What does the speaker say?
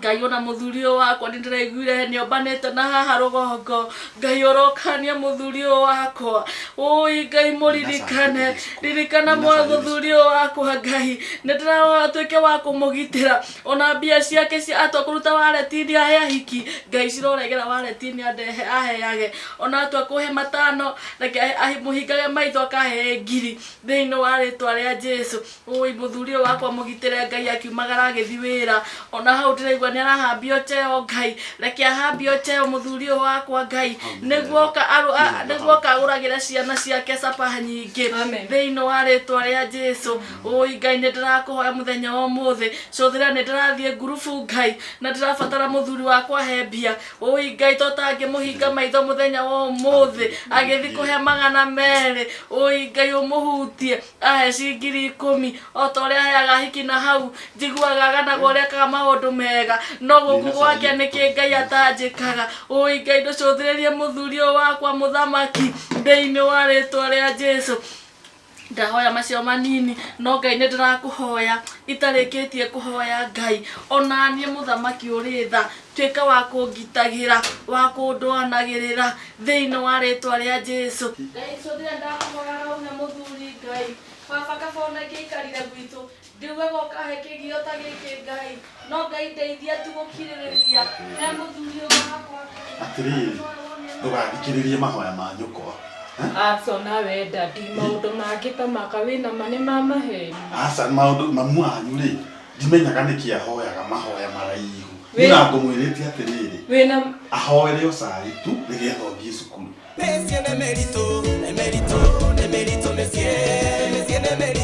Ngai ona mũthuri ũyũ wakwa nĩ ndĩraiguire nĩ ombanĩte na haha rũgongo. Ngai ũrokania mũthuri ũyũ wakwa. Ũi Ngai mũririkane. Ririkana mũthuri ũyũ wakwa Ngai. Nĩ ndĩrahoya ũtuĩke wa kũmũgitĩra. Ona mbia ciake cia atua kũruta wareti-inĩ ahe ahiki, Ngai ciroregera wareti-inĩ andehe aheage. Ona atua kũhe matano, reke mũhingage maitho akahe ngiri thĩinĩ wa rĩtwa rĩa Jesu. Ũi mũthuri ũyũ wakwa mũgitĩre Ngai akiumagara agĩthi wĩra. Ona hau ndĩraigua nĩ arahambio cheo Ngai. Reke ahambio cheo mũthuri ũyũ wakwa Ngai. Nĩguo oka nĩguo oka agũragĩre ciana ciake capa nyingĩ. Thĩinĩ wa rĩtwa rĩa Jesu. Ũi Ngai nĩ ndĩrakũhoya mũthenya wa ũmũthĩ. Cũthĩra nĩ ndĩrathiĩ ngurubu Ngai na ndĩrabatara mũthuri wakwa ahe mbia. Ũi Ngai to tangĩmũhinga maitho mũthenya wa ũmũthĩ agĩthi kũhe 200. Ũi Ngai ũmũhutie ahe ci 10,000 o ta ũrĩa aheaga hiki na hau njiguaga aganagwo ũrĩa ekaga maũndũ mega no gũkũ gwake nĩkĩ Ngai atanjĩkaga. Ũi Ngai ndũcũthĩrĩrie mũthuri ũyũ wakwa mũthamaki thĩinĩ wa rĩtwa rĩa Jesu. Ndahoya macio manini no Ngai nĩ ndĩrakũhoya itarĩkĩtie kũhoya Ngai ona niĩ mũthamaki ũrĩ tha tuĩka wa kũngitagĩra wa kũndũanagĩrĩra thĩinĩ wa rĩtwa rĩa Jesu. Ngai cũthĩra ndakũhoya ũhe mũthuri Ngai baba kaba ona ingĩaikarire gwitũ Ndiugaga ũkahe kĩgio ta gĩkĩ Ngai, no Ngai ndeithia tu gũkirĩrĩria. He mũthuri ũyũ wakwa Ngai. Atĩrĩrĩ, ndũgathikĩrĩrie mahoya ma nyũkwa. Aca onawe daddy, maũndũ mangĩ ta maka wĩna ma nĩ ma maheni. Aca maũndũ mamu wanyu rĩ, ndimenyaga nĩkĩ ahoyaga mahoya maraihu. Niĩ na ngũmwĩrĩte atĩrĩrĩ, Wĩna ahoere o cai tu nĩgetha ũthiĩ cukuru. Mĩciĩ nĩ mĩritũ, nĩ mĩritũ, nĩ mĩritũ mĩciĩ, mĩciĩ nĩ mĩritũ.